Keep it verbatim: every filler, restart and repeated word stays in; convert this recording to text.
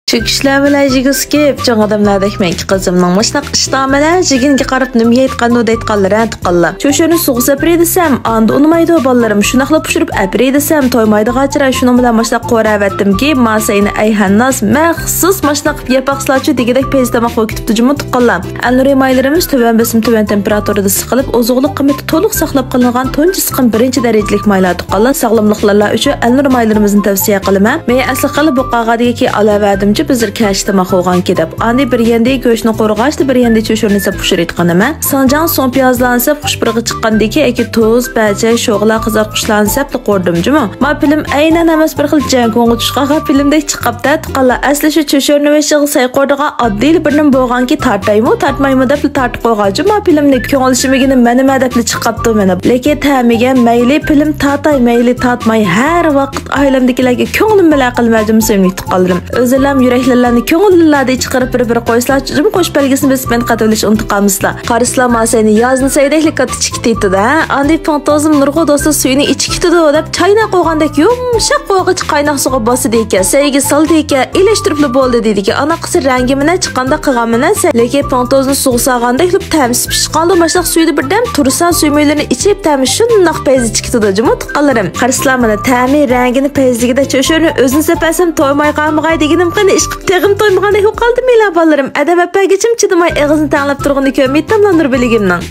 چۈشۈرۈشلەر بىلەن يېگۈسى كېلىپ، چوڭ ئادەملەردەك مەنكى قىزىمنىڭ مۇشۇنداق ئىشتىھا بىلەن يېگىنگە قاراپ نېمە يەيدىغانۇ دەيدىغانلار ھە تۇغقانلار. چۈشۈرۈشنى سوغۇق سەپرى دېسەم، ئاندىن ئۇنىمايدۇ بالىلىرىم، شۇنداقلا پىشۇرۇپ ئەپرى دېسەم، تويمايدىغان چىراي. شۇنىڭ بىلەن مۇشۇنداق قورا ئەۋەتتىمكى، ماسەينى ئەي ھەنناس، مەخسۇس مۇشۇنداق قىلىپ يەپ باقسىلاچۇ دېگۈدەك پەيزى تاماق بولۇپ كېتىپتۇ جۇمۇ تۇغقانلار. ئەلنۇرى مايلىرىمىز تۆۋەن بېسىم، تۆۋەن تېمپېراتۇرىدا سىقىلىپ، ئوزۇقلۇق قىممىتى تولۇق ساقلاپ قېلىنغان تۇنجى سىقىم بىرىنچى دەرىجىلىك مايلار تۇغقانلار. ساغلاملىقلار ئۈچۈن ئەلنۇر مايلىرىمىزنى تەۋسىيە قىلىمەن. مېنى ئەسلى قىلىپ بۇ قاغادىكى ئالاۋەدىمچە بىزلەر كەچ تاماق بولغانكى دەپ. ئاندى بىر يەندە گۆشنى قورغاچتا بىر يەندە چۆشۈرنى سەپ پۇشۇرىدىغان ئەمەس. سىڭجاڭ سوڭ پىيازلارنى سەپ خۇشپۇرغا چىققاندىكى ئەكى تۇز، بەجەي، شوغلا، قىزارتقۇچ ئىشلارنى سەپلا قوردۇم جۇمۇ. ما پىلىم ئەينەن ئەمەس بىر خىل جەڭگۇڭغا چۈشۈپ قالغان پىلىمدەك چىقىپتۇ تۇغقانلار. ئەسلى شۇ چۆشۈرنى بېشىغا سەي قوردىغان ئاددىيلا بىرنېمە بولغانكى تارتايمۇ، تارتمايمۇ دەپلا تارتىپ قويغانچۇ ما پىلىمنى. كۆڭۈل شىمىگىنى مەنىمە دەپلا چىقىپتۇ مېنى. لېكىن تەمىگە مەيلى پىلىم تارتاي، مەيلى تارتماي ھەر ۋاقىت ئائىلەمدىكىلەرگە كۆڭلۈم بىلەن قىلىمەن جۇمۇ سۆيۈملۈك تۇغقانلىرىم. ئۆزۈڭلار يۈرەكلىرىڭلارنى كۆڭۈللىرىڭلاردىن چىقىرىپ بىر-بىر قويسىلا جۇمۇ قوش بەلگىسىنى بېسىپ مېنى قاتىۋېلىشنى ئۇنتۇپ قالمىسىلا. قارىسىلا ماسەينى يازنى سەيدەكلىك كاتتا چىكىتى ئېيتىدۇ ھە. ئاندىن پىڭتوزۇم نۇرغۇ دوستلار سۈيىنى ئىچى كېتىدۇ دەپ چايناق قويغاندەك يۇمشاق بولغىچە قايناق سۇغا باسىدىكەن، سەيگە سالىدىكەن، ئېلىشتۇرۇپلا بولدى دېدىكەن. ئانا قىزى رەڭگىمىنە چىققاندا قىلغانمىنە سەن. لېكىن پىڭتوزنى سۇغا سالغاندەكلا تەمسى پىشقاندا ماشىناق سۈيىدە بىردەم تۇرسا سۈيمۈيلىرىنى ئىچىپ تەمى شۇنداق پەيزى چىكىتىدۇ جۇمۇ تۇغقانلىرىم. قارىسىلا مانا تەمى رەڭگىنى پەيزىگىدە چۆشۈرنى ئۆزىنى سەپەسەم تويماي قالمىغاي دېگىنىم قېنى ئىشقىپ تېخىمۇ تويمىغاندەك بولۇپ قالدىم مېلا بالىلىرىم. ئادەم ئەپەگىچىم چىدىماي ئېغىزنى تەڭلەپ تۇرغىنى كۆرمەيتتىملا نۇر بىلىگىمنىڭ.